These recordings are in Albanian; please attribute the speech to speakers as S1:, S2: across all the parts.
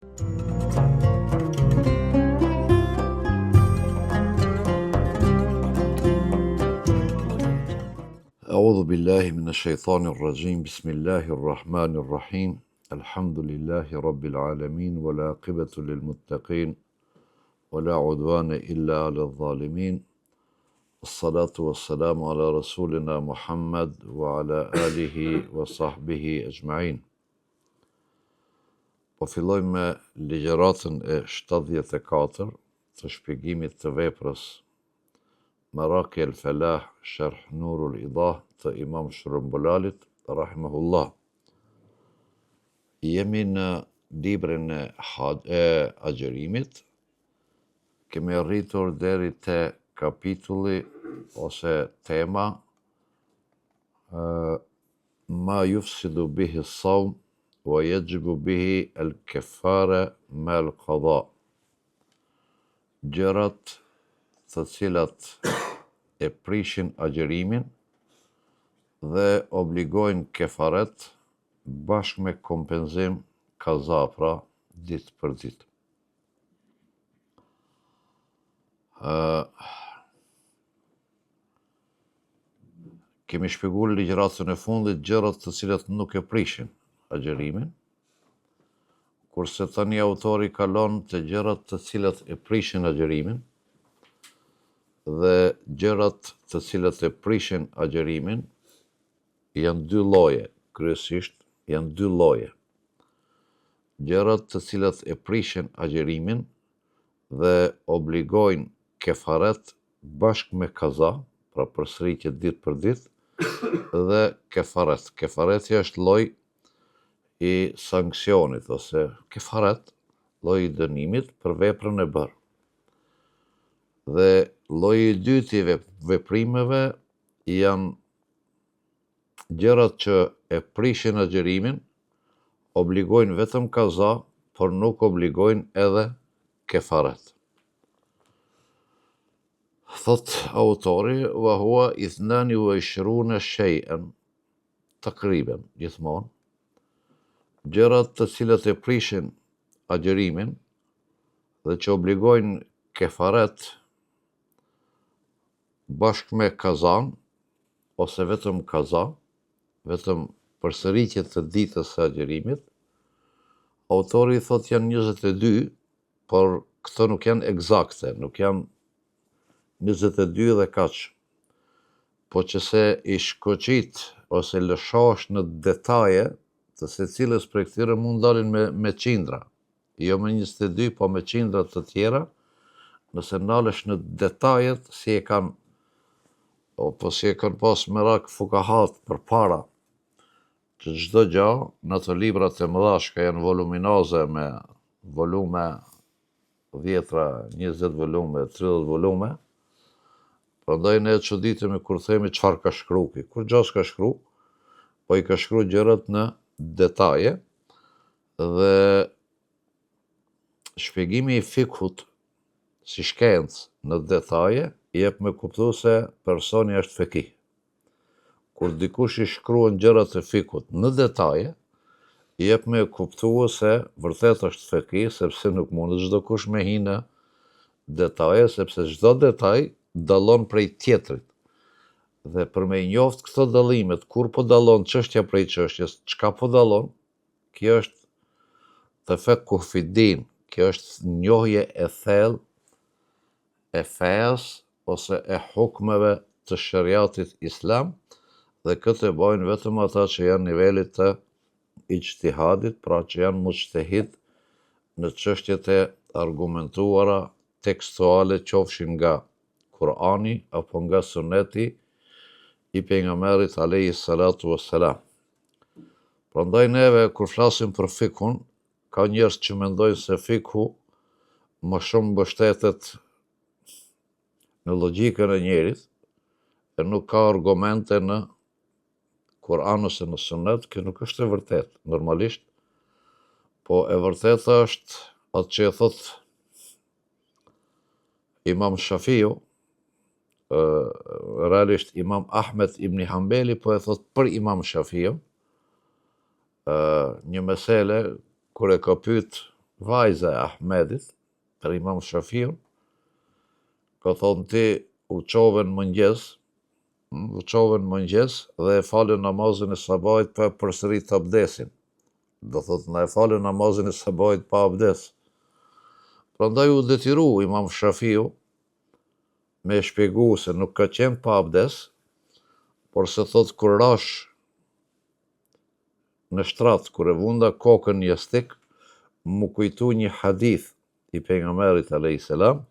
S1: أعوذ بالله من الشيطان الرجيم بسم الله الرحمن الرحيم الحمد لله رب العالمين والعاقبة للمتقين ولا عدوان إلا على الظالمين الصلاة والسلام على رسولنا محمد وعلى آله وصحبه أجمعين Po fillojmë me ligjëratën e 74 të shpjegimit të veprës Meraki el Felah Sherh Nurul Idah të Imam Shurmbulalit rahimahullah. Jemi në librin e, e agjërimit, kemi arritur deri te kapitulli ose tema Ma yufsidu bihi as-sawm wa yajibu bihi al-keffare ma al-qada. Gjërat të cilat e prishin agjërimin dhe obligojnë kefaret bashkë me kompenzim kaza, pra ditë për ditë. Kemi shpjeguar ligjëratën e fundit gjërat të cilat nuk e prishin agjërimin, kurse tani autori kalon te gjërat të cilat e prishin agjërimin dhe gjërat të cilat e prishin agjërimin janë dy lloje, kryesisht janë dy lloje. Gjërat të cilat e prishin agjërimin dhe obligojnë kefaret bashkë me kaza, pra përsëritje ditë për ditë, dhe kefaret. Kefareti është lloj i sanksionit ose kefaret, lloj i dënimit për veprën e bërë. Dhe lloji i dytë i veprimeve janë gjërat që e prishin agjërimin, obligojnë vetëm kaza, por nuk obligojnë edhe kefaret. Thot autori, wa huwa ithnani wa ishruna shay'an, takriben, gjithmonë, gjërat të cilat e prishin agjërimin dhe që obligojnë kefaret bashkë me kazan ose vetëm kaza, vetëm përsëritje të ditës së agjërimit, autori thotë janë 22, por këto nuk janë ekzakte, nuk janë 22 dhe kaq. Po që se i shkoqit ose lëshosh në detaje të secilës prej këtyre mund dalin me, me qindra, jo me 22, po me qindra të tjera, nëse nalesh në detajet si e kanë po si e kanë pas merak fukahat përpara, që çdo gja në ato librat e mëdha që janë voluminoze me volume dhjetra, 20 volume, 30 volume, prandaj ne çuditemi kur themi çfarë ka shkru ky. Kurgja s'ka shkru, po i ka shkru gjërat në detaje dhe shpjegimi i fikhut si shkencë në detaje jep me kuptu se personi është fekih. Kur dikush i shkruan gjërat e fikhut në detaje, jep me kuptu se vërtet është fekih, sepse nuk mundet çdokush me hi në detaje, sepse çdo detaj dallon prej tjetrit. Dhe për me i njoft këto dallimet, kur po dallon çështja prej çështjes, çka po dallon, kjo është tefekkuh fi din, kjo është njohje e thellë e fesë ose e hukmeve të sheriatit islam dhe këtë e bajnë vetëm ata që janë nivelit të ijtihadit, pra që janë mujtehid në çështjet e argumentuara tekstuale qofshin nga Kurani apo nga Suneti i pejgamberit alejhi salatu vesselam. Prandaj neve kur flasim për fikhun, ka njerëz që mendojnë se fikhu më shumë mbështetet në logjikën e njerit e nuk ka argumente në Kur'an ose në Sunet, kjo nuk është e vërtetë, normalisht, po e vërteta është atë që e thot Imam Shafiu, realisht Imam Ahmed ibn Hanbeli, po e thot për Imam Shafiu, një mesele, kur e ka pyet vajza e Ahmedit, për Imam Shafiun, ka thonë ti u çove në mëngjes, hm, u çove në mëngjes dhe e fale namazin e sabahit pa e përsërit abdesin. Do thotë na e fale namazin e sabahit pa abdes. Prandaj u detyru Imam Shafiu me e shpjegu se nuk ka qenë pa abdes, por se thotë kur rashë në shtrat, kur e vunda kokën në jastik, m'u kujtu një hadith i pejgamberit alejhi selam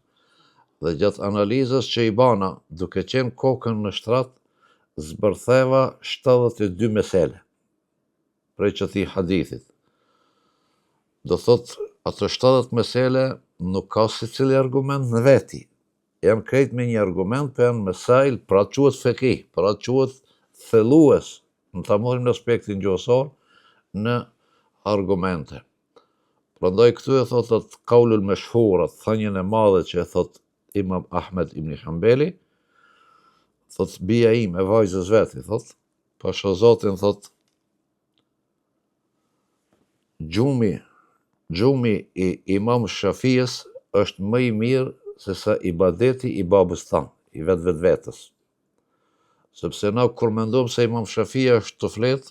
S1: dhe gjatë analizës që i bana, duke qenë kokën në shtrat, zbërtheva 72 mesele prej qëtij hadithit. Do thotë, ato 70 mesele nuk ka secili argument në veti. Janë krejt me një argument, po janë mesail, pra quhet fekih, pra quhet thellues, në ta marrim në aspektin gjuhësor, në argumente. Prandaj këtu e thotë atë kaulul meshhur, atë thënien e madhe që e thotë Imam Ahmed ibn Hanbeli, thotë bija ime vajzës vet, i thotë, pasha Zotin thotë gjumi, gjumi i Imam Shafiës është më i mirë se sa ibadeti i babës tand, i vetë vetvetes. Sepse na kur mendojmë se Imam Shafia është tu flet,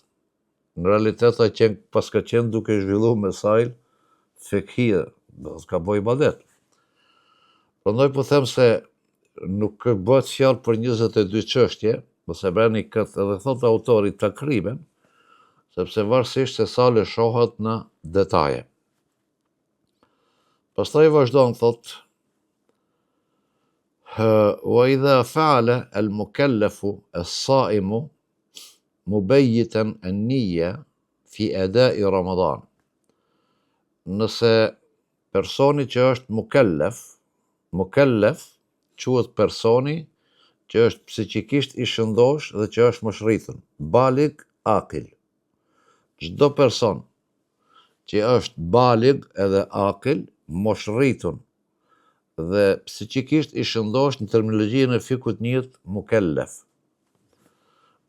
S1: në realitet ai qenë, paska qenë duke zhvillu mesail fekhije, do të ka bo ibadet. Prandaj po them se nuk bëhet fjalë për 22 çështje, mos e bëni këtë edhe thotë autori takriben, sepse varësisht se sa lëshohet në detaje. Pastaj vazhdon thotë Wa idha fa'ala al-mukallafu as-sa'imu mubejjiten an-niyya fi ada'i Ramadan. Nëse personi që është mukallaf, mukallaf quhet personi që është psiqikisht i shëndosh dhe që është moshrritun, balig akil. Çdo person që është balig edhe akil, moshrritun dhe psiqikisht i shëndosh në terminologjinë e fikhut njihet mukellef.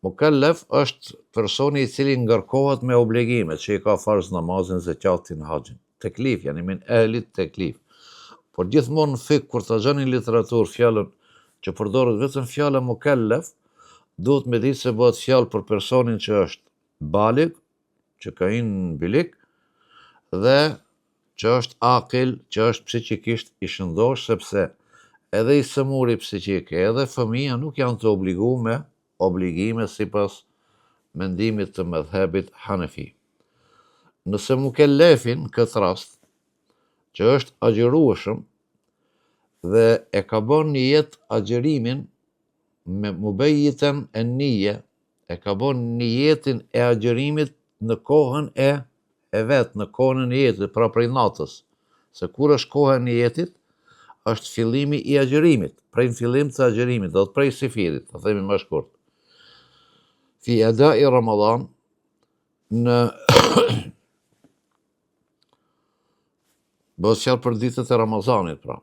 S1: Mukellef është personi i cili ngarkohet me obligime, që i ka farz namazin, zeqatin, haxhin. Teklif, yani min ehlit teklif. Por gjithmonë në fikh kur ta gjeni në literaturë fjalën që përdoret vetëm fjala mukellef, duhet me ditë se bëhet fjalë për personin që është balig, që ka hi në bylyk, dhe që është akil, që është psiqikisht i shëndosh, sepse edhe i sëmuri psiqik, edhe fëmija nuk janë të obligu me obligime sipas mendimit të medhhebit Hanefi. Nëse mukellefi në këtë rast, që është agjërueshëm dhe e ka bërë nijet agjërimin me mubejjiten en-nije, e ka bërë nijetin e agjërimit në kohën e e vet, në kohën e nijetit, pra prej natës. Se kur është koha e nijetit, është fillimi i agjërimit, prej në fillim të agjërimit, do të prej syfyrit, të themi më shkurt. Fi edai Ramadan, në Bëhet fjalë për ditët e Ramazanit, pra.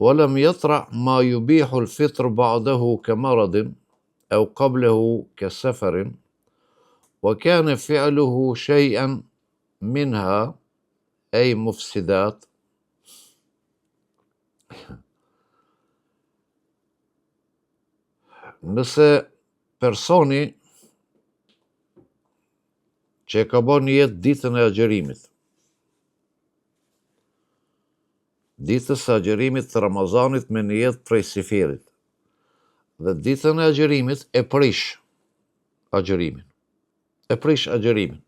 S1: Wa lam yatra ma yubihu al-fitr ba'dahu ka maradin aw qablahu ka safarin wa kana fi'luhu shay'an minha ay mufsidat Nëse personi që e ka bërë nijet ditën e agjërimit. Ditës së agjërimit të Ramazanit me nijet prej syfyrit. Dhe ditën e agjërimit e prish agjërimin. E prish agjërimin.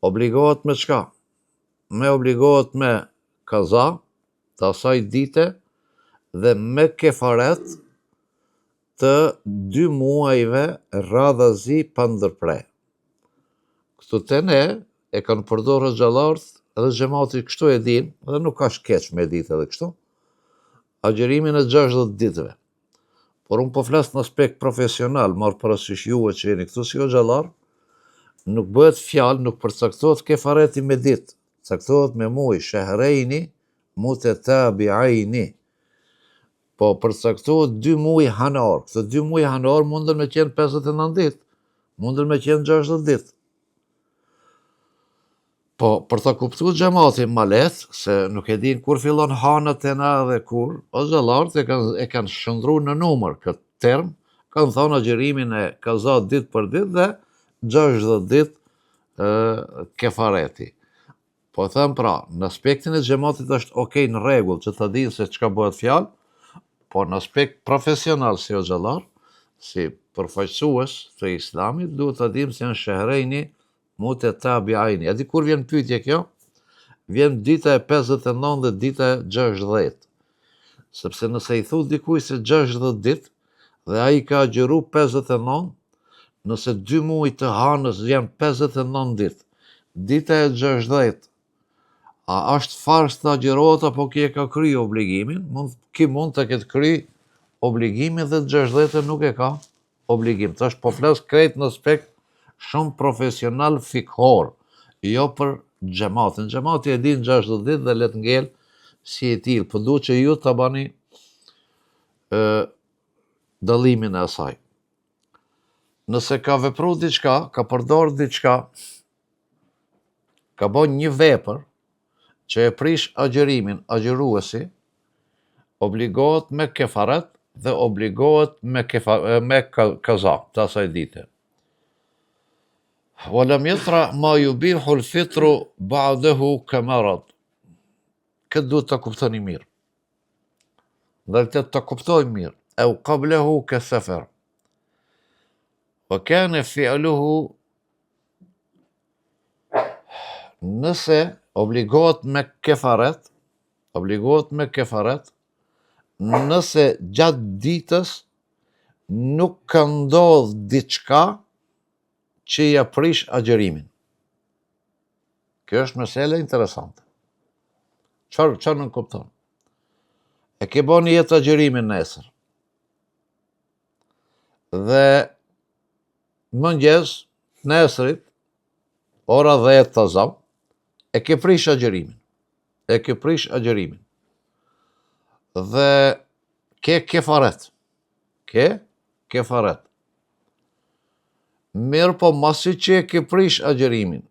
S1: Obligohet me çka? Me obligohet me kaza të asaj dite dhe me kefaret të dy muajve radhazi pa ndërpre. Këtu te ne e kanë përdorë hoxhallarët edhe xhemati kështu e din dhe nuk asht keq me ditë edhe kështu. Agjërimin e 60 ditëve. Por unë po flas në aspekt profesional, marr parasysh juve që jeni këtu si hoxhallar, nuk bëhet fjalë, nuk përcaktohet kefareti me ditë, caktohet me muaj, shehrejni mutetabiajni. Po përcaktohet dy muaj hanor. Këto dy muaj hanor mundën me qenë 59 ditë, mundën me qenë 60 ditë. Po, për ta kuptu xhemati ma lehtë, se nuk e din kur fillon hana te na dhe kur, hoxhallarët e kanë e kanë shndru në numër këtë term, kanë thonë agjërimin e kaza ditë për ditë dhe 60 ditë kefareti. Po them pra, në aspektin e xhematit është ok në rregull që ta dinë se çka bëhet fjalë, po në aspekt profesional si hoxhallar, si përfaqësues të islamit, duhet ta dimë se janë shehrejni mutetabiajni. A di kur vjen pyetje kjo? Vjen dita e 59 dhe dita e 60. Sepse nëse i thu dikuj se 60 ditë dhe ai ka agjëru 59, nëse dy muaj të hanës janë 59 ditë, dita e 60, a është farz të agjërohet apo ky e ka kry obligimin, mund, ky mund të ketë kry obligimin dhe 60 nuk e ka obligim. Tash po flas krejt në aspekt shumë profesional fikhor, jo për xhematin. Xhemati e din 60 ditë dhe le të ngel si e tillë, po duhet që ju ta bani ë dallimin e asaj. Nëse ka vepru diçka, ka përdor diçka, ka bo një vepër që e prish agjërimin, agjëruesi obligohet me kefaret dhe obligohet me kefa, me kaza të asaj dite. Wa lam yatra ma yubihu al-fitru ba'dahu kamarad. Këtë duhet ta kuptoni mirë. Në realitet ta kuptojmë mirë. Eu qablahu ka safar. Wa kana fi'luhu nëse obligohet me kefaret, obligohet me kefaret, nëse gjatë ditës nuk ka ndodhë diçka që ja prish agjërimin. Kjo është mesele interesante. Çfarë çfarë nënkupton? E ke bo nijet agjërimin nesër. Dhe mëngjes, nesrit, ora 10 ta zam, e ke prish agjërimin. E ke prish agjërimin. Dhe ke kefaret. Ke kefaret. Mirëpo, masi që e ke prish agjërimin,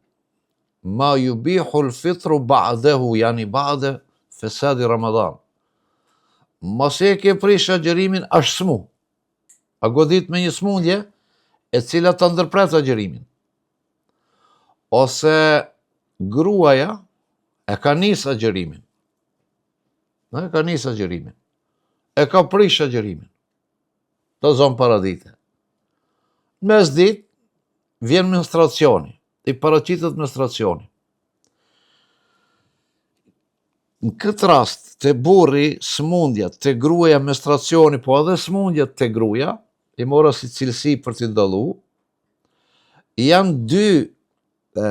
S1: ma jubihul fitru ba'dehu, jani ba'de fesadi Ramadan. Masi e ke prish agjërimin, është smu. A godit me një smundje, e cila ta ndërpret agjërimin. Ose gruaja e ka nis agjërimin. E ka nis agjërimin. E ka prish agjërimin. Ta zom paradite. Mes ditë, vjen menstruacioni, i paraqitet menstruacioni. Në këtë rast, te burri smundja, te gruaja menstruacioni, po edhe smundja te gruaja, i mora si cilësi për t'i dallu, janë dy e,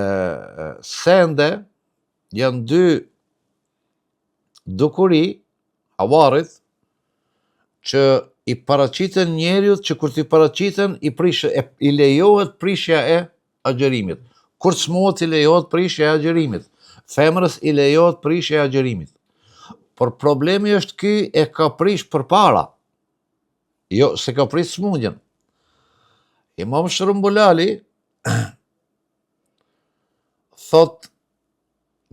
S1: sende, janë dy dukuri, avarid, që i paraqiten njeriut që kur t'i paraqiten i prish e, i lejohet prishja e agjërimit. Kur të smuhet i lejohet prishja e agjërimit. Femrës i lejohet prishja e agjërimit. Por problemi është ky e ka prish përpara. Jo, s'e ka prish smundjen. Imam Shrumbulali thot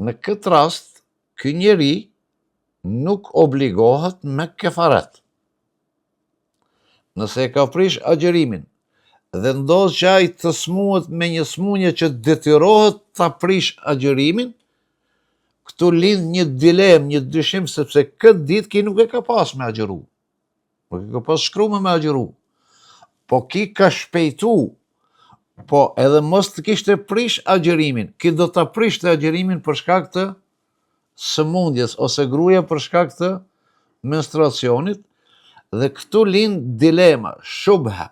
S1: në këtë rast ky njeri nuk obligohet me kefaret. Nëse e ka prish agjërimin dhe ndodh që ai të smuhet me një smunje që detyrohet ta prish agjërimin, këtu lind një dilemë, një dyshim, sepse këtë ditë ky nuk e ka pas me agjëru. Nuk e ka pas shkrume me agjëru. Po ky ka shpejtu, po edhe mos të kishte prish agjërimin, ky do ta prishte agjërimin për shkak të sëmundjes ose gruaja për shkak të menstruacionit dhe këtu lind dilema, shubha.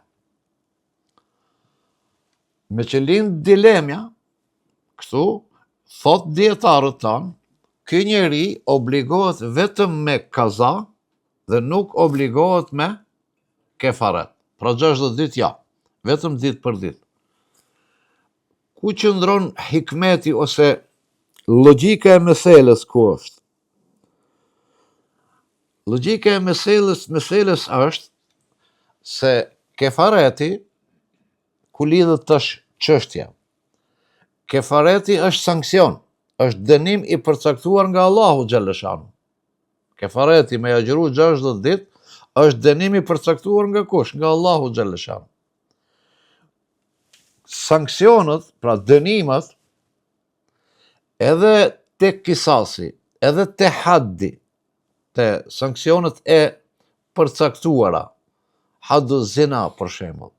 S1: Meqë lind dilemja, këtu, thot dijetarët tanë, ky njeri obligohet vetëm me kaza dhe nuk obligohet me kefaret. Pra 60 ditë ja, vetëm ditë për ditë. Ku qëndron hikmeti ose logjika e meselës ku është? Logjika e meselës, meselës është se kefareti ku lidhet tash çështja. Kefareti është sanksion. Është dënim i përcaktuar nga Allahu xhelleshanuhu. Kefareti me agjëru 60 ditë është dënim i përcaktuar nga kush? Nga Allahu xhelleshanuhu. Sanksionet, pra dënimet, edhe te kisasi, edhe te haddi, te sanksionet e përcaktuara, haddu zina për shembull.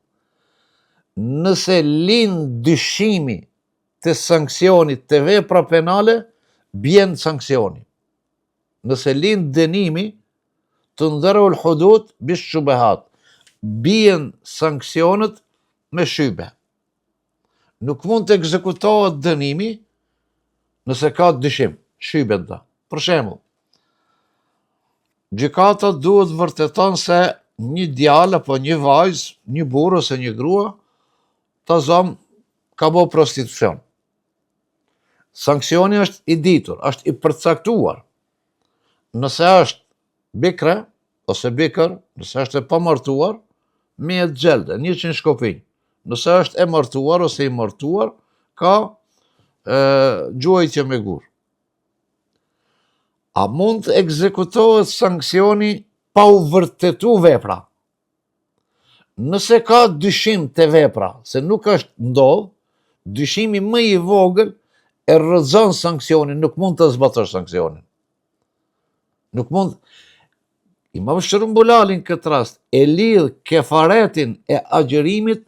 S1: Nëse lind dyshimi te sanksioni te vepra penale, bjen sanksioni. Nëse lind dënimi, tunderaul hudud bish shubehat, bien sanksionet me shybe. Nuk mund të ekzekutohet dënimi nëse ka dyshim, shybe në ta. Për shembull, gjykata duhet vërteton se një djalë apo një vajzë, një burrë ose një grua, ta zëmë ka bo prostitucion. Sanksioni është i ditur, është i përcaktuar. Nëse është bikre ose bikër, nëse është e pamartuar, miet xhelde, 100 shkopinj. Nëse është e martuar ose i martuar, ka e, gjuajtje me gur. A mund të ekzekutohet sanksioni pa u vërtetu vepra? Nëse ka dyshim te vepra, se nuk është ndodh, dyshimi më i vogël e rrëzon sanksionin, nuk mund të zbatosh sanksionin. Nuk mund Imam Shrumbulali në këtë rast e lidh kefaretin e agjërimit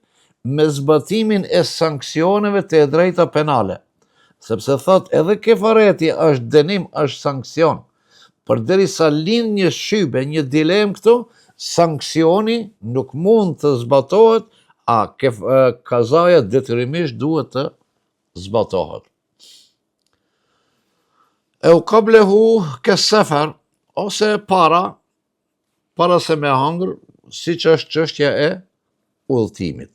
S1: me zbatimin e sanksioneve të e drejta penale. Sepse thot edhe kefareti është dënim, është sanksion. Përderisa lind një shybe, një dilemë këtu, sanksioni nuk mund të zbatohet, a kef, kazaja detyrimisht duhet të zbatohet. Eu kablehu kes-sefer, ose para, para se me hangër, siç është çështja e udhëtimit.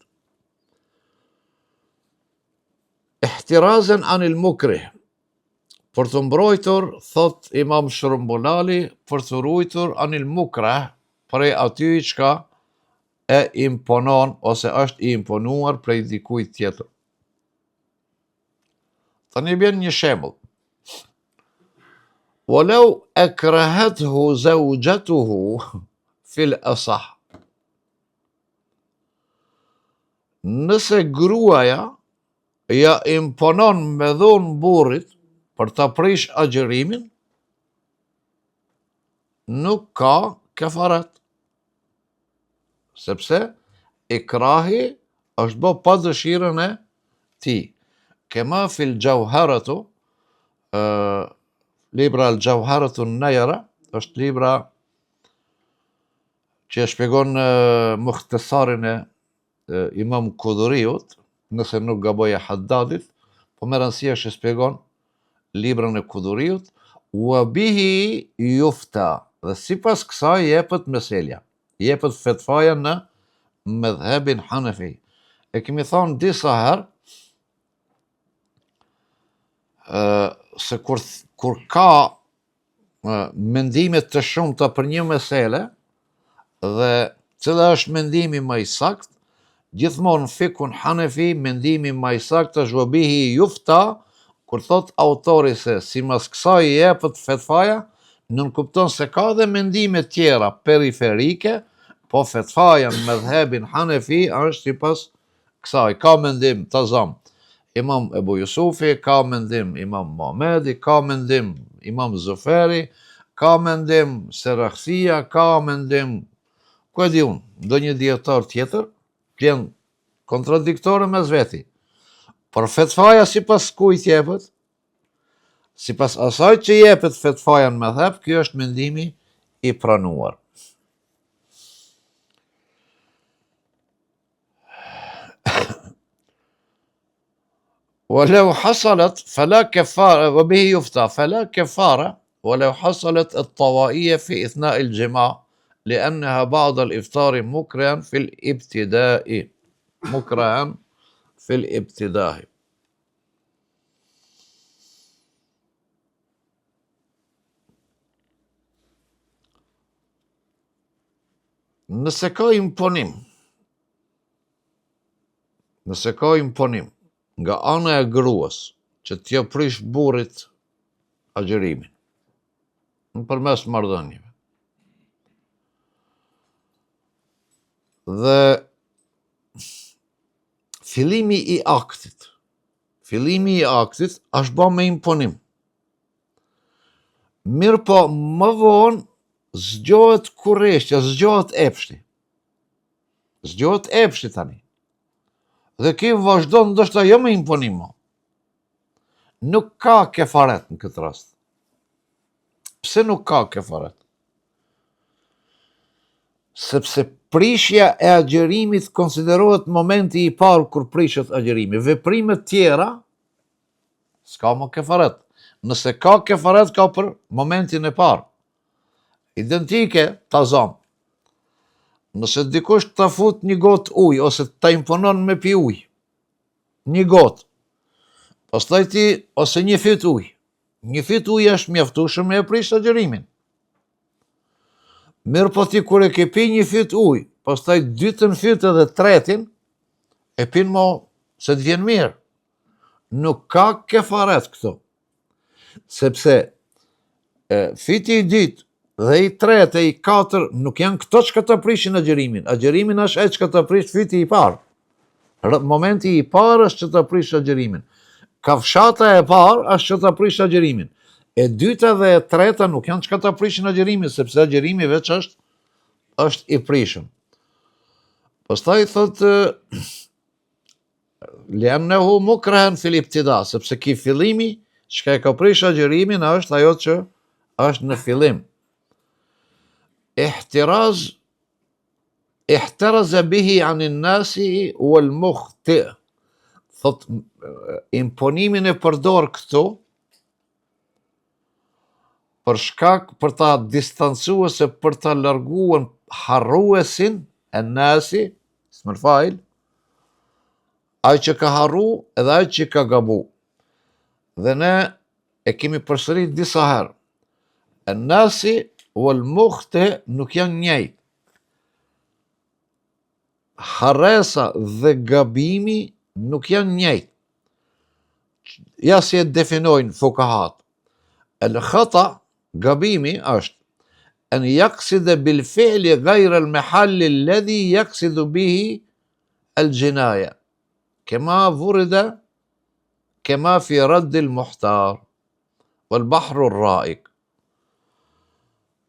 S1: Ihtirazen anil mukrih, për t'u mbrojtur, thot imam Shrumbulali, për t'u rujtur anil mukreh, prej aty çka e imponon, ose është i imponuar prej dikujt tjetër. Tani vjen një shembull. Walau akrahathu zawjatuhu fil asah. Nëse gruaja ja imponon me dhunë burrit për ta prish agjërimin, nuk ka kefaret. Sepse ikrahi është bo pa dëshirën e tij. Kema fil xhauharatu, libra al xhauharatu nejra, është libra që e shpjegon muhtesarin e Imam Kudhuriut, nëse nuk gaboj e Haddadit, po me rëndësi është që shpjegon librën e Kudhuriut, wa bihi jufta, dhe sipas kësaj jepet meselja, jepet fetfaja në medhhebin Hanefi. E kemi thonë disa herë, se kur, kur ka mendime të shumta për një mesele dhe cila është mendimi më i saktë, gjithmonë në fikhun Hanefi mendimi më i saktë është wa bihi jufta, kur thot autori se sipas kësaj jepet fetfaja, nënkupton se ka dhe mendime tjera periferike, po fetfaja në medhhebin Hanefi është sipas kësaj, ka mendim ta zam Imam Ebu Jusufi, ka mendim Imam Muhamedi, ka mendim Imam Zuferi, ka mendim Serahsia, ka mendim ku e di unë, ndonjë dijetar tjetër, që janë kontradiktore mes veti. Por fetfaja sipas kujt jepet? Sipas asaj që jepet fetfaja në medhheb, ky është mendimi i pranuar. ولو حصلت فلا كفارة وبه يفتى فلا كفارة ولو حصلت الطوائية في إثناء الجماع لأنها بعد الإفطار مكرها في الابتداء مكرها في الابتداء Nëse ka imponim, nëse ka imponim nga ana e gruas që t'ia prish burrit agjërimin nëpërmes marrëdhënieve. Dhe fillimi i aktit, fillimi i aktit është ba me imponim. Mirëpo, më vonë zgjohet kureshtja, zgjohet epshi. Zgjohet epshi tani. Dhe ky vazhdon ndoshta jo me imponim mo. Nuk ka kefaret në këtë rast. Pse nuk ka kefaret? Sepse prishja e agjërimit konsiderohet momenti i parë kur prishet agjërimi. Veprimet tjera, s'ka më kefaret. Nëse ka kefaret, ka për momentin e parë. Identike, ta zamë. Nëse dikush ta fut një gotë ujë, ose ta imponon me pi ujë, një gotë, pastaj ti, ose një fyt ujë, një fyt ujë është mjaftueshëm me e prish agjërimin. Mirëpo ti kur e ke pi një fyt ujë, pastaj dytën fyt edhe tretin, e pin mo se të vjen mirë. Nuk ka kefaret këtu. Sepse e, fyti i dytë dhe i tretë e i katër nuk janë këto çka ta prishin agjërimin. Agjërimin është ai çka ta prish fyti i parë. Momenti i parë është që ta prish agjërimin. Kafshata e parë është që ta prish agjërimin. E dyta dhe e treta nuk janë çka ta prishin agjërimin, sepse agjërimi veç është është i prishëm. Pastaj thotë Li-ennehu mukrehen fil ibtida, sepse ky fillimi, çka e ka prish agjërimin, është ajo që është në fillim. Ihtiraz, ihteraze bihi anin nasi uel muhti, thot, imponimin e përdor këtu, për shkak për ta distancu ose për ta larguar harruesin en-nasi, ismul fail, ai që ka harru edhe ai që ka gabu. Dhe ne e kemi përsërit disa herë. En-nasi wal mukhti nuk janë njëjtë. Harresa dhe gabimi nuk janë njëjtë. Ja si e definojnë fukahat. El khata, gabimi është en jakside bil fi'li gajre el mehalli ledhi jaksidu bihi el xhinaja. Kema vuride, kema fi raddil muhtar, wal bahru raik.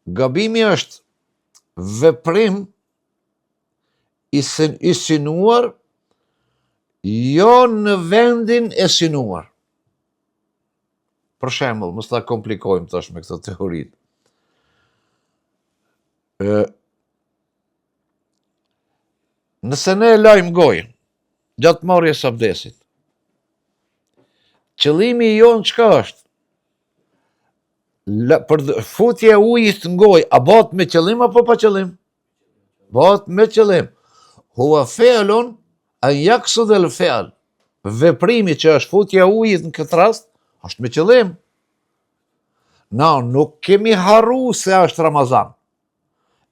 S1: Gabimi është veprim i, i synuar jo në vendin e synuar. Për shembull, mos ta komplikojmë tash me këto teoritë. Ë Nëse ne e lajmë gojën gjatë marrjes së abdesit, qëllimi jonë çka është? La, për futje e ujit në gojë, a bëhet me qëllim apo pa qëllim? Bëhet me qëllim. Huwa fi'lun an yaqsud al fi'l. Veprimi që është futja e ujit në këtë rast është me qëllim. Na nuk kemi harru se është Ramazan.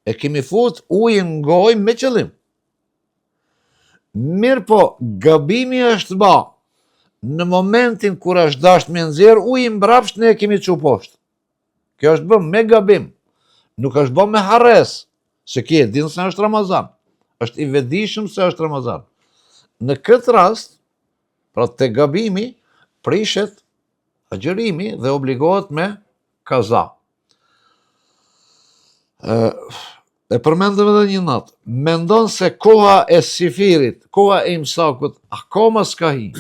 S1: E kemi fut ujin në gojë me qëllim. Mirëpo, gabimi është ba në momentin kur është dasht me nxjerr ujin mbrapsht ne e kemi çu poshtë. Kjo është bë me gabim. Nuk është bë me harresë, se ky e din se është Ramazan. Është i vetëdijshëm se është Ramazan. Në këtë rast, pra te gabimi, prishet agjërimi dhe obligohet me kaza. E, e përmendëm edhe një natë. Mendon se koha e syfyrit, koha e imsakut, akoma s'ka hi.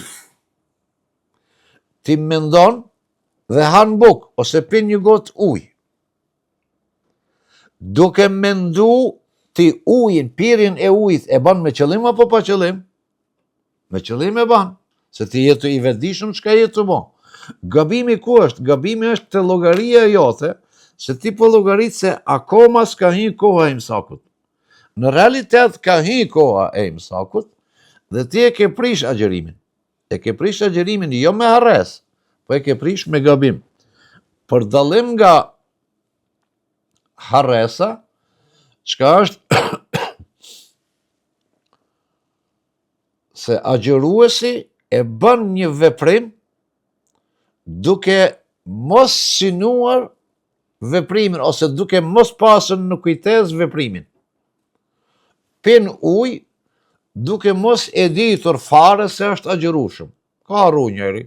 S1: Ti mendon dhe han bukë, ose pin një gotë ujë. Duke mendu ti ujin, pirjen e ujit, e ban me qëllim apo pa qëllim? Me qëllim e ban, se ti je i vetëdijshëm çka je tu bo. Gabimi ku është? Gabimi është te llogaria jote, se ti po llogarit se akoma s'ka hi koha e imsakut. Në realitet ka hi koha e imsakut dhe ti e ke prish agjërimin. E ke prish agjërimin jo me harresë, po e ke prish me gabim. Për dallim nga harresa, çka është se agjëruesi e bën një veprim duke mos synuar veprimin ose duke mos pasur në kujtesë veprimin. Pin ujë duke mos e ditur fare se është agjërueshëm. Ka harru njeri.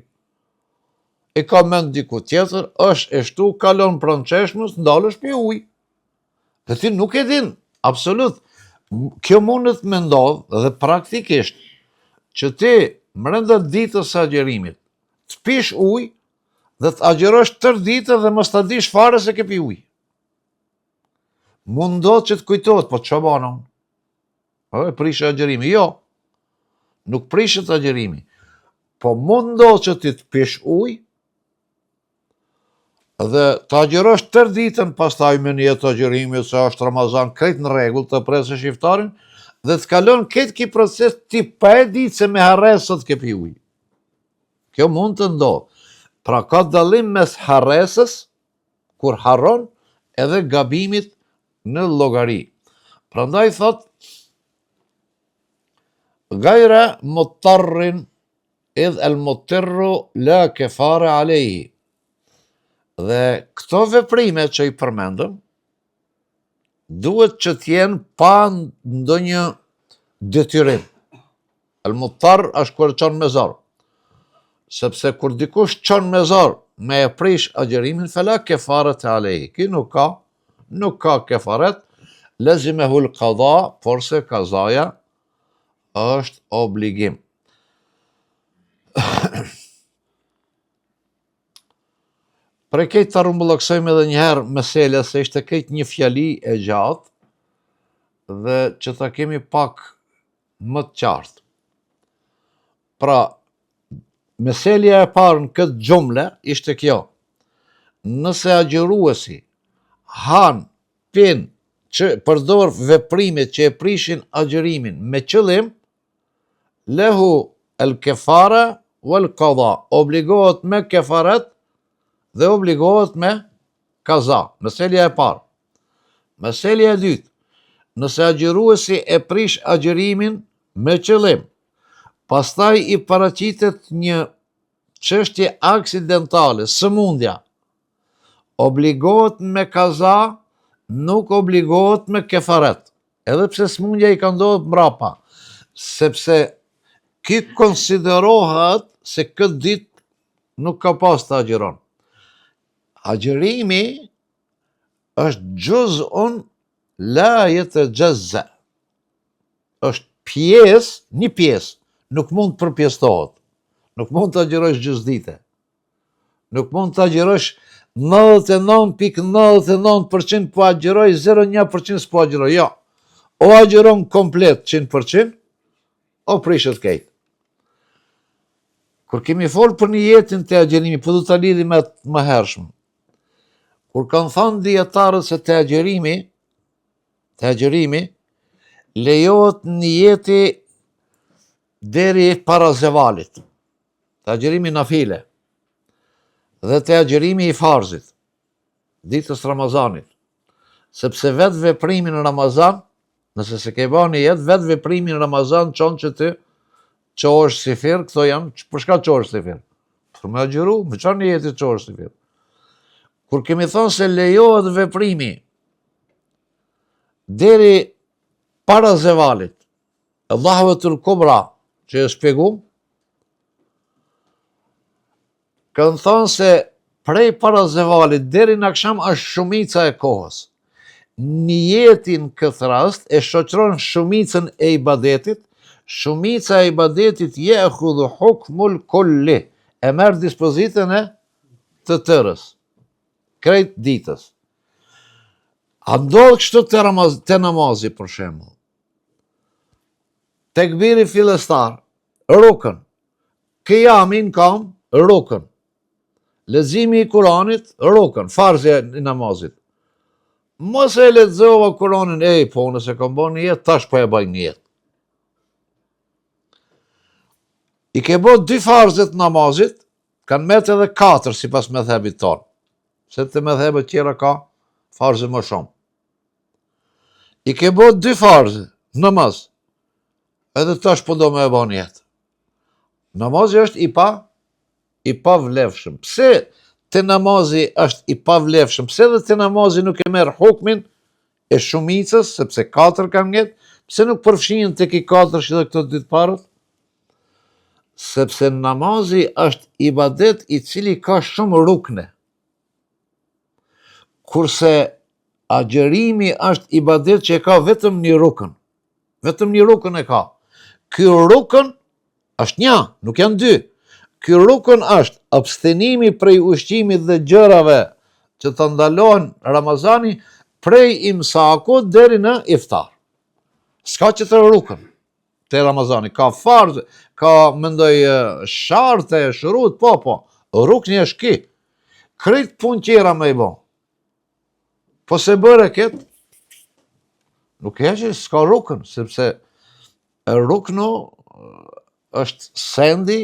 S1: E ka mend diku tjetër, është e shtu, kalon pranë çeshmës, ndalesh pi ujë. Dhe ti nuk e din, absolut. Kjo mundet me ndodhë dhe praktikisht që ti mrenda ditës së agjërimit, të pish ujë dhe të agjërosh tërë ditën dhe mos ta dish fare se ke pi ujë. Mund ndodhë që të kujtohet, po ça bana unë? Po e prishet agjërimi. Jo, nuk prishet agjërimi. Po mund ndodhë që ti të pish ujë dhe të agjërosh tërë ditën pastaj me nijet të agjërimit se është Ramazan krejt në rregull të presësh iftarin dhe të kalon këtë ky proces ti pa e ditë se me harresë sot ke pi ujë. Kjo mund të ndodhë. Pra ka dallim mes harresës kur harron edhe gabimit në llogari. Prandaj thot gajra muttarrin idh el muttirru la kefare alejhi. Dhe këto veprime që i përmendëm, duhet që të jenë pa ndonjë detyrim. El muttar është kur çon me zor. Sepse kur dikush çon me zor me e prish agjërimin, fela kefarete alejhi. Ky nuk ka, nuk ka kefaret, lezimehul kada, porse kazaja është obligim. Prej krejt ta rrumbullaksojmë edhe njëherë mesele, se ishte krejt një fjali e gjatë, dhe që ta kemi pak më të qartë. Pra, meselja e parë në këtë xhumle ishte kjo. Nëse agjëruesi han, pin, që përdor veprime që e prishin agjërimin me qëllim, lehu el kefara wal qada, obligohet me kefaret dhe obligohet me kaza. Meselja e parë. Meselja e dytë, nëse agjëruesi e prish agjërimin me qëllim, pastaj i paraqitet një çështje aksidentale, sëmundja, obligohet me kaza, nuk obligohet me kefaret, edhe pse sëmundja i ka ndodhur mbrapa, sepse ky konsiderohet se këtë ditë nuk ka pas të agjëron. Agjërimi është xhuzun la jetexhezze. Është pjesë, një pjesë, nuk mund të përpjestohet. Nuk mund të agjërosh gjysë dite. Nuk mund të agjërosh 99.99% po agjëroj, 0.1% s'po agjëroj. Jo. O agjëron komplet 100%, o prishet krejt. Kur kemi folë për nijetin te agjërimi, po do ta lidhim me të mëhershme. Kur kanë thënë dijetarët se te agjërimi, te agjërimi, lejohet nijeti deri para zevalit, te agjërimi nafile, dhe te agjërimi i farzit, ditës Ramazanit, sepse vetë veprimi në Ramazan, nëse s'e ke ba nijet, vetë veprimi në Ramazan çon që ti çohesh syfyr, këto janë, për çka çohesh syfyr? Për me agjëru, me ça nijeti çohesh syfyr? Kur kemi thonë se lejohet veprimi deri para zevalit, Dhahvetul Kubra, që e shpjegum, Kanë thonë se prej para zevalit deri në aksham është shumica e kohës. Nijeti në këtë rast e shoqëron shumicën e ibadetit, shumica e ibadetit je'khudhu hukmul kulli, e merr dispozitën e të tërës, krejt ditës. A ndodh kështu te, ramaz, te namazi për shembull? Tekbiri fillestar, rukën, Kijami në kam, rukën. Leximi i Kuranit, rukën, farzi i namazit. Mos e lexova Kuranin, ej, po unë s'e kam bo nijet, tash po e baj nijet. I ke bo dy farzet namazit, kanë met edhe katër sipas medhhebit tonë. Se te medhhebet tjera ka farze më shumë. I ke bo dy farze namaz, edhe tash po do me e bo nijet. Namazi është i pa i pavlefshëm. Pse? te namazi është i pavlefshëm? Pse edhe te namazi nuk e merr hukmin e shumicës, sepse katër kanë nget, pse nuk përfshihen te ky katërshi dhe këto dy të parët? Sepse namazi është ibadet i cili ka shumë rukne. Kurse agjërimi është ibadet që e ka vetëm një rukën. Vetëm një rukën e ka. Ky rukën është një, nuk janë dy. Ky rukën është abstenimi prej ushqimit dhe gjërave që të ndalon Ramazani prej imsakut deri në iftar. S'ka tjetër rukën te Ramazani. Ka farz, ka mendoj sharte, shurut, po, po. Rukni është ky. Krejt punë tjera me i bo. Po s'e bëre këtë, nuk e që s'ka rukën, sepse ruknu është sendi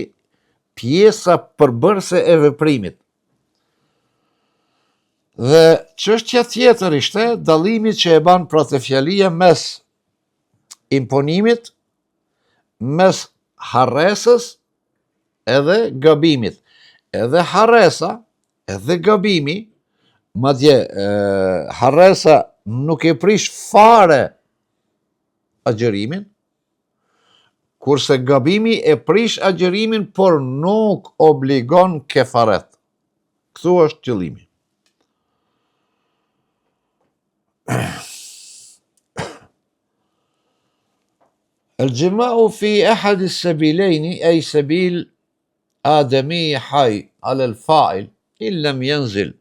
S1: pjesa përbërëse e veprimit. Dhe çështja tjetër ishte dallimi që e ban pra te fjalia mes imponimit, mes harresës edhe gabimit. Edhe harresa, edhe gabimi, madje harresa nuk e prish fare agjërimin, kurse gabimi e prish agjërimin, por nuk obligon kefaret. Këtu është qëllimi. El xhimau fi ehadi sebilejni, ej sebil ademi haj, alel fail, in lem jenzil,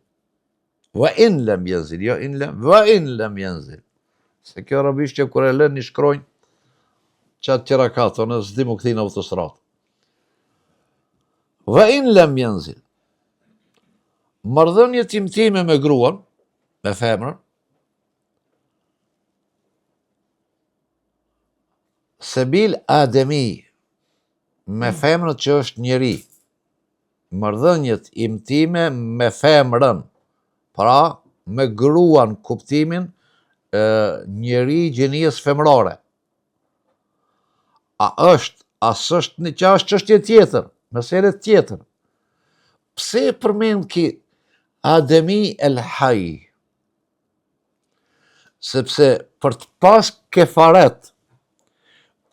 S1: ve in lem jenzil, jo in lem, ve in lem jenzil. Se kjo arabishtja kur e lën një shkronjë, qatë tjera ka, thonë, s'di m'u kthy në autostradë. Ve in lem jenzil. Marrëdhëniet intime me gruan, me femrën, Sebil Ademi, me femrën që është njeri, marrëdhëniet intime me femrën, pra me gruan kuptimin e, njeri gjinisë femrore. A është, a s'është një që është çështje tjetër, mesele tjetër. Pse e përmend ky Ademi el Haj? Sepse për të pas kefaret,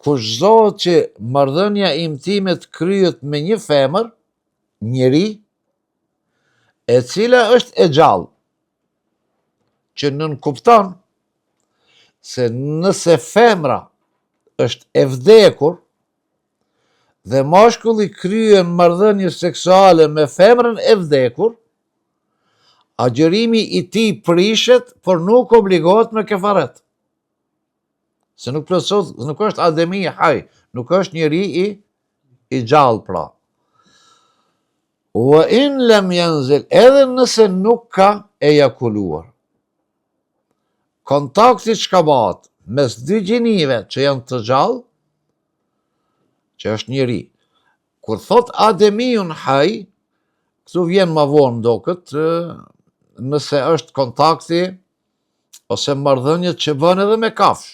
S1: kushtëzohet që marrëdhënia intime të kryhet me një femër, njeri, e cila është e gjallë, që nënkupton se nëse femra është e vdekur dhe mashkulli kryen marrëdhënie seksuale me femrën e vdekur, agjërimi i tij prishet, por nuk obligohet me kefaret. Se nuk plotësohet, nuk është ademi haj, nuk është njeri i, i gjallë pra. Wa in lem jenzil, edhe nëse nuk ka ejakuluar. Kontakti çka bahet mes dy gjinive që janë të gjallë, që është njeri, Kur thot ademiun haj, këtu vjen ma vonë doket, nëse është kontakti ose marrëdhëniet që bën edhe me kafshë.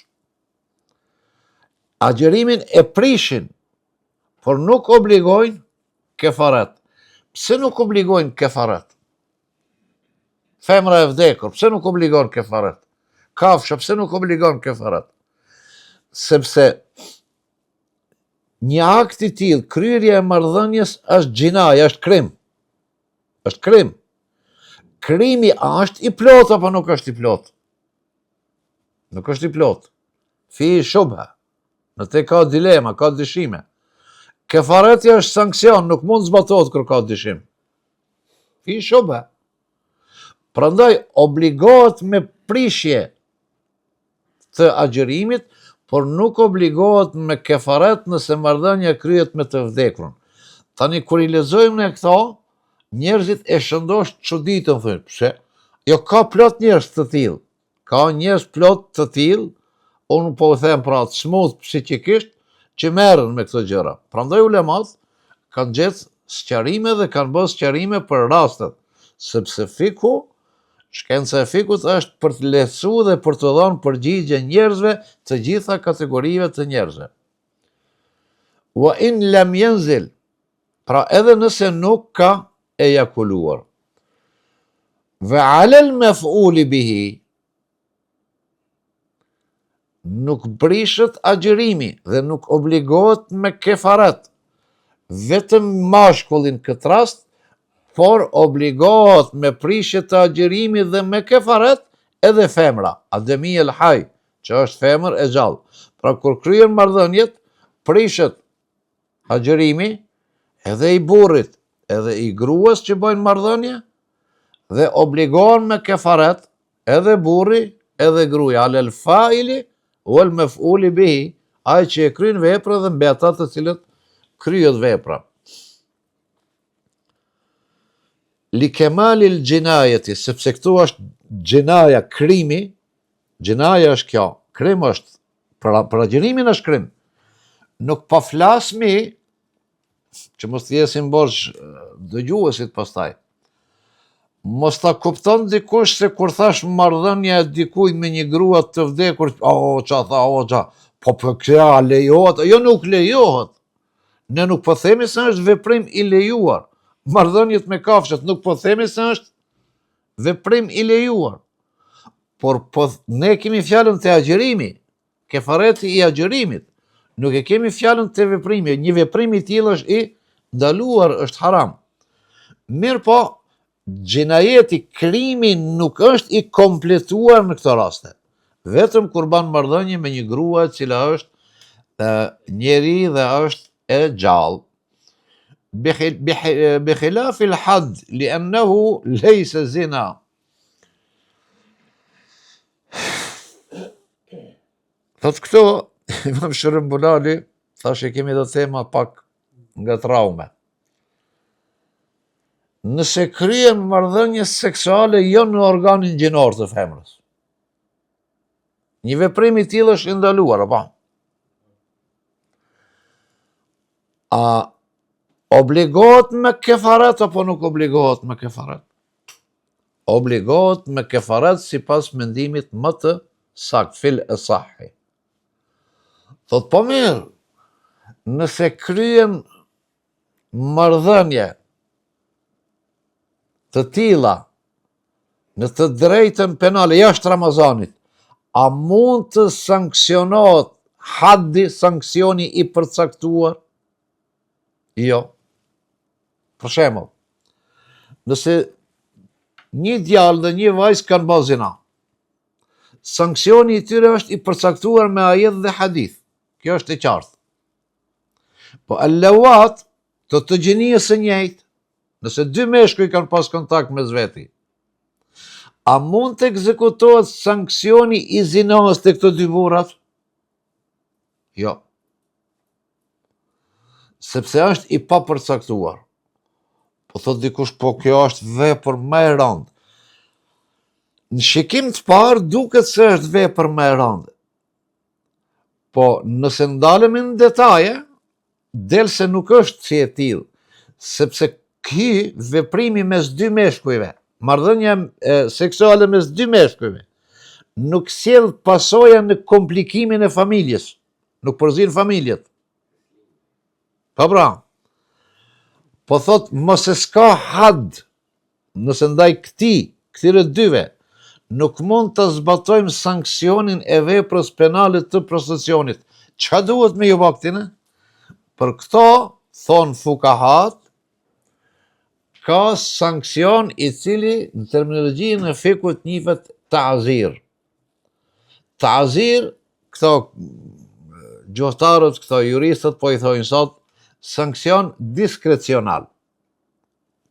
S1: Agjërimin e prishin, por nuk obligojnë kefaret. Pse nuk obligojnë kefaret? Femra e vdekur, pse nuk obligon kefaret? Kafsha, pse nuk obligon kefaret? Sepse Një akt i tillë, kryerja e marrëdhënies është xhinaje, është krim. Është krim. Krimi a është i plotë apo nuk është i plotë? Nuk është i plotë. Fi shubha. Në te ka dilema, ka dyshime. Kefareti është sanksion, nuk mund zbatohet kur ka dyshim. Fi shubha. Prandaj obligohet me prishje të agjërimit, por nuk obligohet me kefaret nëse marrëdhënia kryhet me të vdekurën. Tani kur i lexojmë ne këto, njerëzit e shëndoshë çuditën thonë, pse? Jo ka plot njerëz të tillë. Ka njerëz plot të tillë, unë po u them pra të smut psiqikisht që merren me këto gjëra. Prandaj ulemat kanë gjetë sqarime dhe kanë bërë sqarime për rastet, sepse fikhu Shkenca e fikhut është për të lehtësu dhe për të dhënë përgjigje njerëzve të gjitha kategorive të njerëzve. Wa in lam yanzil, pra edhe nëse nuk ka ejakuluar. Ve alel mef'uli bihi, nuk prishet agjërimi dhe nuk obligohet me kefaret, vetëm mashkulli në këtë rast, por obligohet me prishje të agjërimit dhe me kefaret edhe femra, ademi el haj, që është femër e gjallë. Pra kur kryen marrëdhëniet, prishet agjërimi edhe i burrit, edhe i gruas që bëjnë marrëdhënie dhe obligohen me kefaret edhe burri edhe gruaja, alel faili wal mef'uli bihi, ai që e kryen veprën dhe mbi ata të cilët kryhet vepra. Li kemalil xhinajeti, sepse këtu është xhinaja, krimi, xhinaja është kjo, krim është, për, për agjërimin është krim. Nuk po flasmi, që mos të jesim borxh dëgjuesit pastaj, mos ta kupton dikush se kur thash marrëdhënia e dikujt me një grua të vdekur, o, ça tha, o, ça, po po kjo lejohet, jo nuk lejohet, Ne nuk po themi se është veprim i lejuar. Marrëdhëniet me kafshët nuk po themi se është veprim i lejuar. Por po ne kemi fjalën te agjërimi, kefareti i agjërimit. Nuk e kemi fjalën te veprimi, një veprim i tillë është i ndaluar, është haram. Mirëpo, Xhinajeti, krimi nuk është i kompletuar në këto raste. Vetëm kur ban marrëdhënie me një grua e cila është njeri dhe është e gjallë. Bi khilafil had, li ennehu lejse zina. Thot këto, imam Shërën Bulali, thash e kemi dhe tema pak nga traume. Nëse kryen marrëdhënie seksuale jo në organin gjinor të femrës. Një veprim i tillë është i ndaluar, apo? A obligohet me kefaret apo nuk obligohet me kefaret? Obligohet me kefaret sipas mendimit më të saktë, fil esahi. Thot po mirë, nëse kryen marrëdhënie të tilla në të drejtën penale jashtë Ramazanit, a mund të sanksionohet haddi sanksioni i përcaktuar? Jo. Për shembull, nëse një djalë dhe një vajzë kanë ba zina, sanksioni i tyre është i përcaktuar me ajet dhe hadith. Kjo është e qartë. Po el-leuat të të gjinisë së njëjtë, nëse dy meshkuj kanë pas kontakt mes veti, a mund të ekzekutohet sanksioni i zinasë te këto dy burrat? Jo. Sepse është i papërcaktuar. Po thot dikush, po kjo është vepër më e rëndë. Në shikim të parë duket se është vepër më e rëndë. Po nëse ndalemi në detaje, del se nuk është si e tillë, sepse ky veprimi mes dy meshkujve, marrëdhënia seksuale mes dy meshkujve, nuk sjell pasoja në komplikimin e familjes, nuk përzin familjet. Po pra, po thot, mos e s'ka had Nëse ndaj këtij, këtyre dyve, nuk mund të zbatojmë sanksionin e veprës penale të prostitucionit, çka duhet me ju ba këtyne? Për këto, thonë fukahat, ka sanksion i cili në terminologjinë e fikhut njihet ta'zir. Ta'zir, këto gjuhëtarët, këto juristët po i thonë sot, sanksion diskrecional.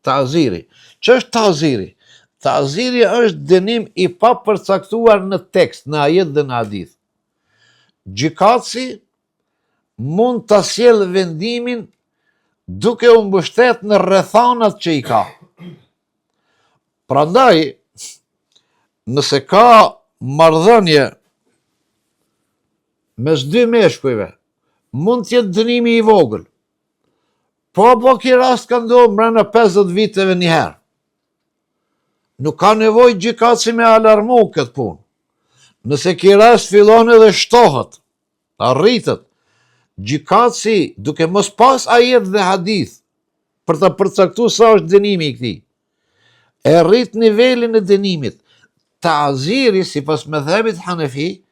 S1: Ta'ziri. Ç'është ta'ziri? Ta'ziri është dënim i papërcaktuar në tekst, në ajet dhe në hadith. Gjykatësi mund ta sjellë vendimin duke u mbështet në rrethanat që i ka. Prandaj, nëse ka marrëdhënie mes dy meshkujve, mund të jetë dënimi i vogël, Po, po, ky rast ka ndodhë mrena 50 viteve një herë. Nuk ka nevojë gjykatësi me alarmu këtë punë. Nëse ky rast fillon edhe shtohet, rritet, gjykatësi duke mos pas ajet dhe hadith për ta përcaktu sa është dënimi i këtij. E rrit nivelin e dënimit. Ta'ziri, sipas medhhebit Hanefi,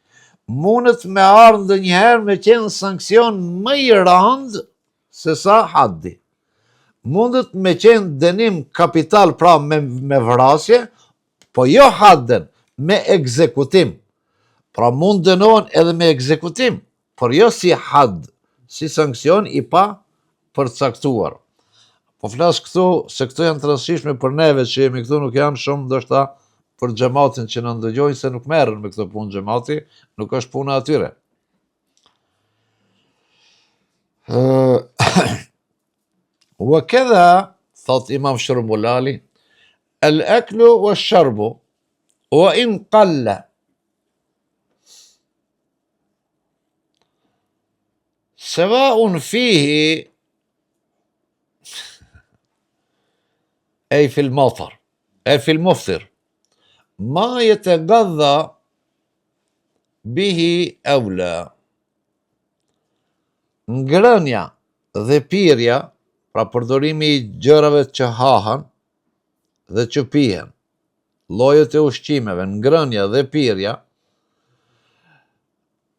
S1: mundet me ardhë ndonjëherë me qenë sanksion më i randë se sa haddi. Mundet me qenë dënim kapital pra me, me vrasje, po jo hadden, me ekzekutim. Pra mund dënohen edhe me ekzekutim, por jo si had, si sanksion i papërcaktuar. Po flas këtu se këto janë të rëndësishme për neve që jemi këtu, nuk janë shumë ndoshta për xhematin që na ndëgjojnë se nuk merren me këto punë xhemati, nuk është puna atyre. Wa kedha, thot imam Shrumbulali, el eklu wa sharbu, wa in kalla. Sevaun fihi, ej fil matar, ej fil muftir, ma jetegadha bihi eu la. Ngrënia dhe pirja, pra përdorimi i gjërave që hahen dhe që pihen, llojet e ushqimeve, ngrënia dhe pirja,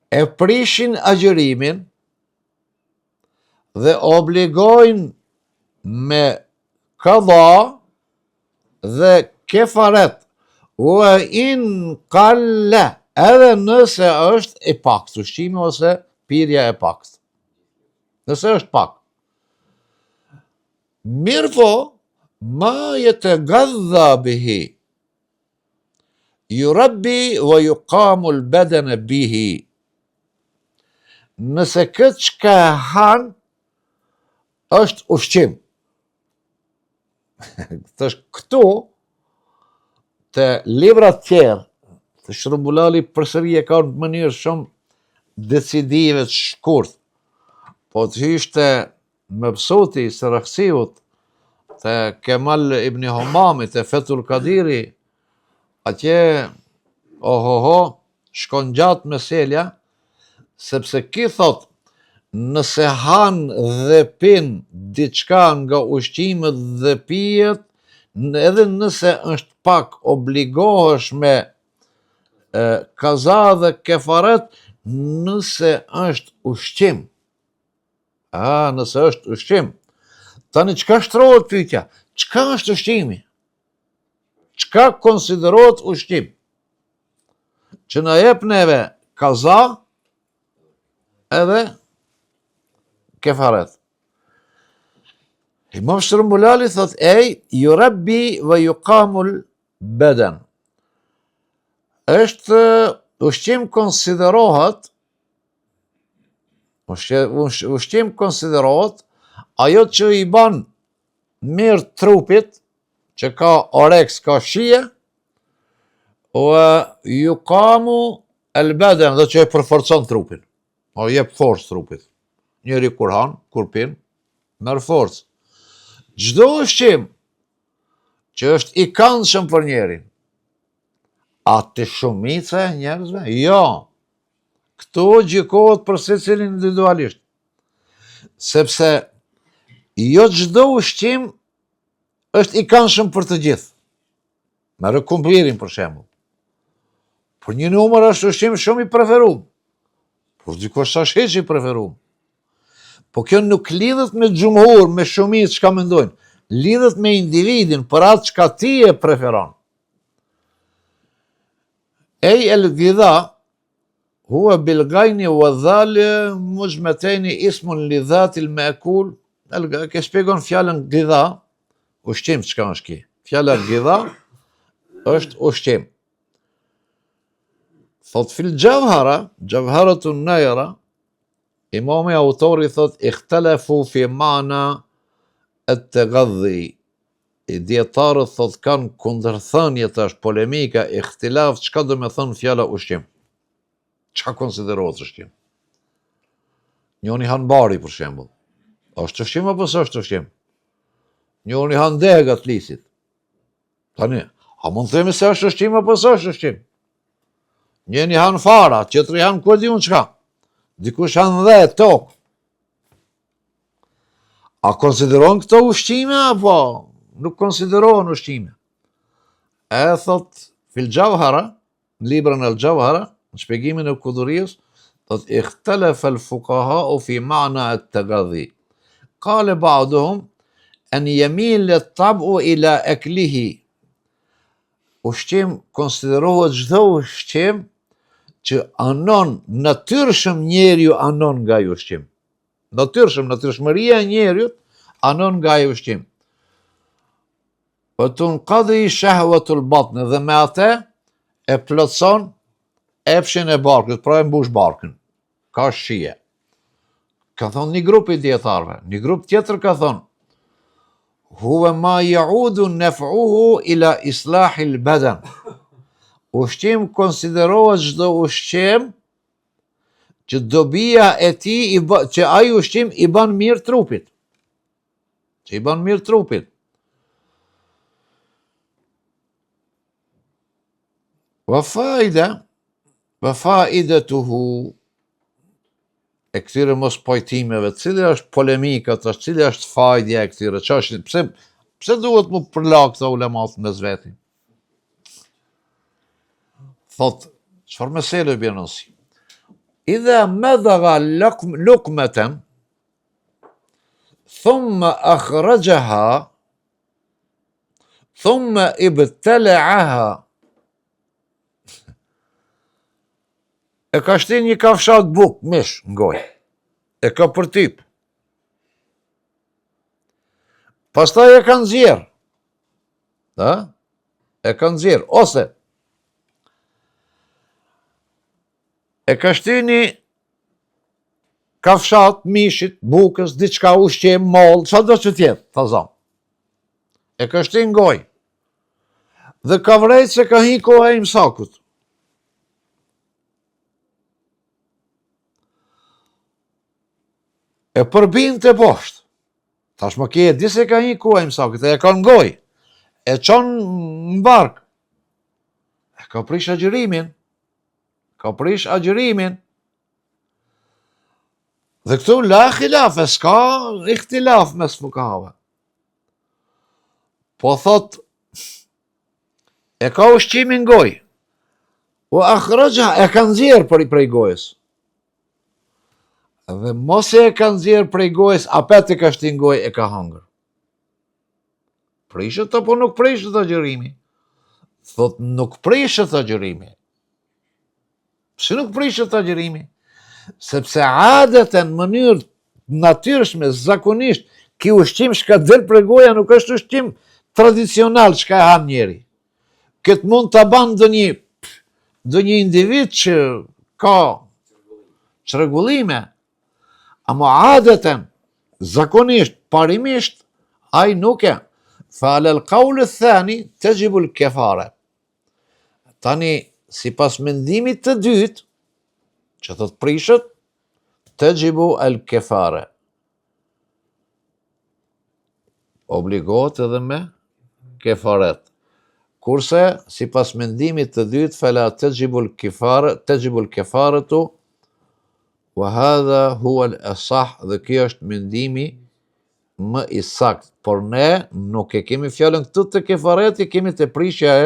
S1: e prishin agjërimin dhe obligojnë me kada dhe kefaret ue in kalle edhe nëse është e paktë ushqimi ose pirja e paktë. Nëse është pak. Mirëpo, ma jetegadha bihi, jurabbi ve jukamul bedene bihi. Nëse këtë çka e han, është ushqim. Tash këtu, te librat tjerë, te Shrumbulali përsëri e ka në mënyrë shumë decidive të shkurt, po të hysh te Mebsuti i Seraksiut, te Kemal ibn Humami, te Fethul Kadiri, atje, ohoho, shkon gjatë meselja, sepse ky thot, nëse han dhe pin diçka nga ushqimet dhe pijet, edhe nëse është pak obligohesh me kaza dhe kefaret, nëse është ushqim. A, nëse është ushqim. Tani, çka shtrohet pyetja? Çka është ushqimi? Çka konsiderohet ushqim? Që na jep neve kaza edhe kefaret. Imam Shtrëmbulali thot, ej, jurabbi ve jukamul beden. Është ushqim konsiderohet Ushqim konsiderohet ajo që i ban mirë trupit, që ka oreks, ka shije, ue jukamu el beden dhe që e përforcon trupin. O jep forcë trupit. Njeri kur han, kur pin, merr forcë. Çdo ushqim që është i kandshëm për njerin, a te shumica e njerëzve? Jo. Këtu gjykohet për secilin individualisht. Sepse jo çdo ushqim është i kandshëm për të gjithë. Merre kumpirin për shembull. Për një numër është ushqim shumë i preferum. Por dikush s'është hiç i preferum. Po kjo nuk lidhet me xhumhur, me shumicë çka mendojnë. Lidhet me individin për atë çka ti e preferon. Ej el gidha, huwa bil gajni wa dhal muxhemetejni ismun li dhatil mekul, ke shpjegon fjalën gidha, ushqim çka është ki. Fjala gidha është ushqim. Thot fil xhevhara, xhevharetun nejra, imami autori thot ikhtelefu fi mana et-tegadhi, I dijetarët thot kanë kundërthënie tash polemika ihtilaf çka do me thënë fjala ushqim. Çka konsiderohet ushqim? Njoni han bari për shembull. Është ushqim apo s'është ushqim? Njoni han dega të lisit. Tani, a mund të themi se është ushqim apo s'është ushqim? Njoni han fara, tjetri han ku e di unë çka. Dikush han dhe tokë. A konsiderohen këto ushqime apo nuk konsiderohen ushqime? E thot fil Xhauhara, në librin El Xhauhara, në shpjegimin e Kudurijës, thot ikhtalafa al fuqaha fi ma'na at-taghadhi. Qala ba'duhum an yamil at-tab'u ila aklihi. Ushqim konsiderohet çdo ushqim që anon natyrshëm njeriu anon nga ai ushqim. Natyrshëm, natyrshmëria e njeriut anon nga ai ushqim. Wa tunkadi shahwatul batn dhe me atë e plotëson epshin e barkut, pra e mbush barkun. Ka shije. Ka thonë një grup i dijetarëve, një grup tjetër ka thonë Huwa ma yaudu naf'uhu ila islahil badan. Ushqim konsiderohet çdo ushqim që dobia e tij i bë, që ai ushqim i bën mirë trupit. Që i bën mirë trupit. Wa faida, wa faidetuhu e këtyre mospajtimeve, cili është polemika, tash cili është fajdja e këtyre, që është, pse, pse duhet m'u përla këta ulemat mes veti? Thot, çfarë mesele bjen në sy? Idha medhaga lukmeten, thumma akhrajaha, thumma ibtaleaha, e ka shti një kafshat buk, mish, në gojë, e ka përtyp, pastaj e ka nxjerr, Da? E ka nxjerr, ose e ka shty një kafshat mishit, bukës, diçka ushqim, mollë, çfarëdo që t'jetë, ta zamë. E ka shty në gojë. Dhe ka vrejt se ka hi koha e imsakut. E përbin teposhtë. Tashmë ky e di se ka hi koha e imsakut, e ka në gojë, e çon në bark. E ka prish agjërimin, ka prish agjërimin. Dhe këtu la khilafe, s'ka ihtilaf mes fukahave. Po thot, e ka ushqimin n'gojë, ue akhraxha, e ka nxjerr prej, prej gojës. Dhe masi e ka nxjerr prej gojës, apet e ka shti n'gojë e ka hangër. Prishet apo nuk prishet agjërimi? Thot nuk prishet agjërimi. Pse nuk prishet agjërimi? Sepse adeten në mënyrë natyrshme, zakonisht, ky ushqim çka del prej goja nuk është ushqim tradicional çka e han njeri. Këtë mund ta ban ndonjë ndonjë individ që ka çrregullime, ama adeten, zakonisht, parimisht, ai nuk e. Fa alel kauli thani, texhibul kefare. Tani, sipas mendimit të dytë, që thot prishet, texhibu el kefare. Obligohet edhe me kefaret. Kurse, sipas mendimit të dytë, fela texhibul kefare, texhibul kefaretu, wa hadha huwa al-asah dhe ky është mendimi më i saktë, por ne nuk e kemi fjalën këtu te kefareti, kemi te prishja e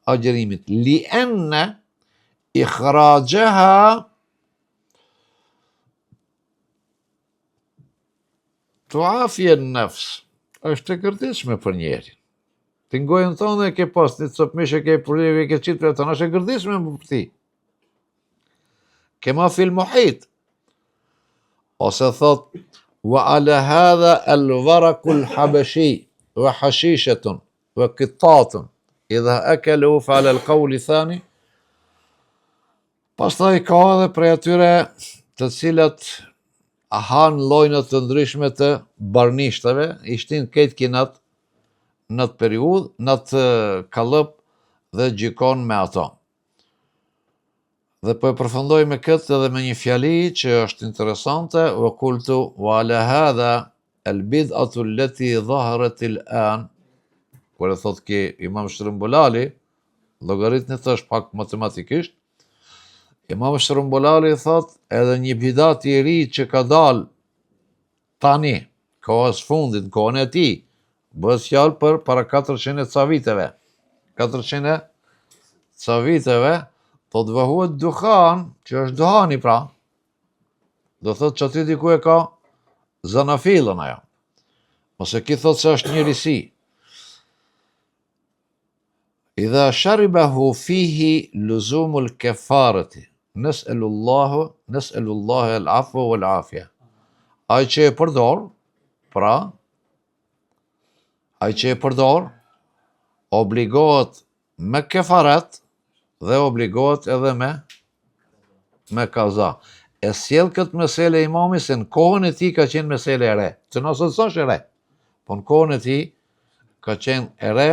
S1: agjërimit. Li enne ikhraxheha Tuafi en-nefs, është e gërditshme për njerin. Ti në gojën tënde e ke pas një copë mish e ke për e ke qitë për të, është e gërditshme për ti. Kema fil muhit. Ose thot, wa ala hadha el varakul habeshi, wa hashishetun, wa kitatun, idha ekelu fa ala el kauli thani, Pastaj ka edhe prej atyre të cilat hanë llojna të ndryshme të barnishteve, i shtin krejt kinat në atë periudhë, në atë kallëp dhe gjykon me ato. Dhe po e përfundoj me këtë edhe me një fjali që është interesante, wa kultu wa ala hadha el bid'atu allati dhaharat al an, kur e thot ky Imam Shtrëmbolali, Llogaritni tash pak matematikisht. Imam Shtrëmbolali thot edhe një bidat i ri që ka dalë tani, kohës fundit, në kohën e tij, bëhet fjalë për para 400 e ca viteve. 400 e ca viteve, thotë ve hue duhan, që është duhani pra, do thotë që aty diku e ka zanafillën ajo. Ose ky thotë se është një risi. Idha sharibahu fihi luzumul kefareti, nes'elullahu, nes'elullahe el afwe wal afje. Ai që e përdor, pra, ai që e përdor, obligohet me kefaret dhe obligohet edhe me me kaza. E sjell këtë mesele imami se në kohën e tij ka qenë mesele e re. Te na sot s'është e re. Po në kohën e tij ka qenë e re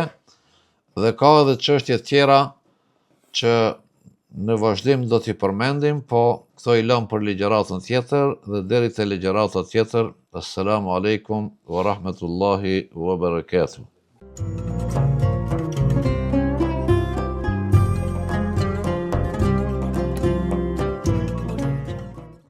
S1: dhe ka edhe çështje tjera që në vazhdim do t'i përmendim, po këto i lëmë për ligjëratën tjetër dhe deri te ligjërata tjetër, Assalamu alaikum wa rahmetullahi wa barakatuh.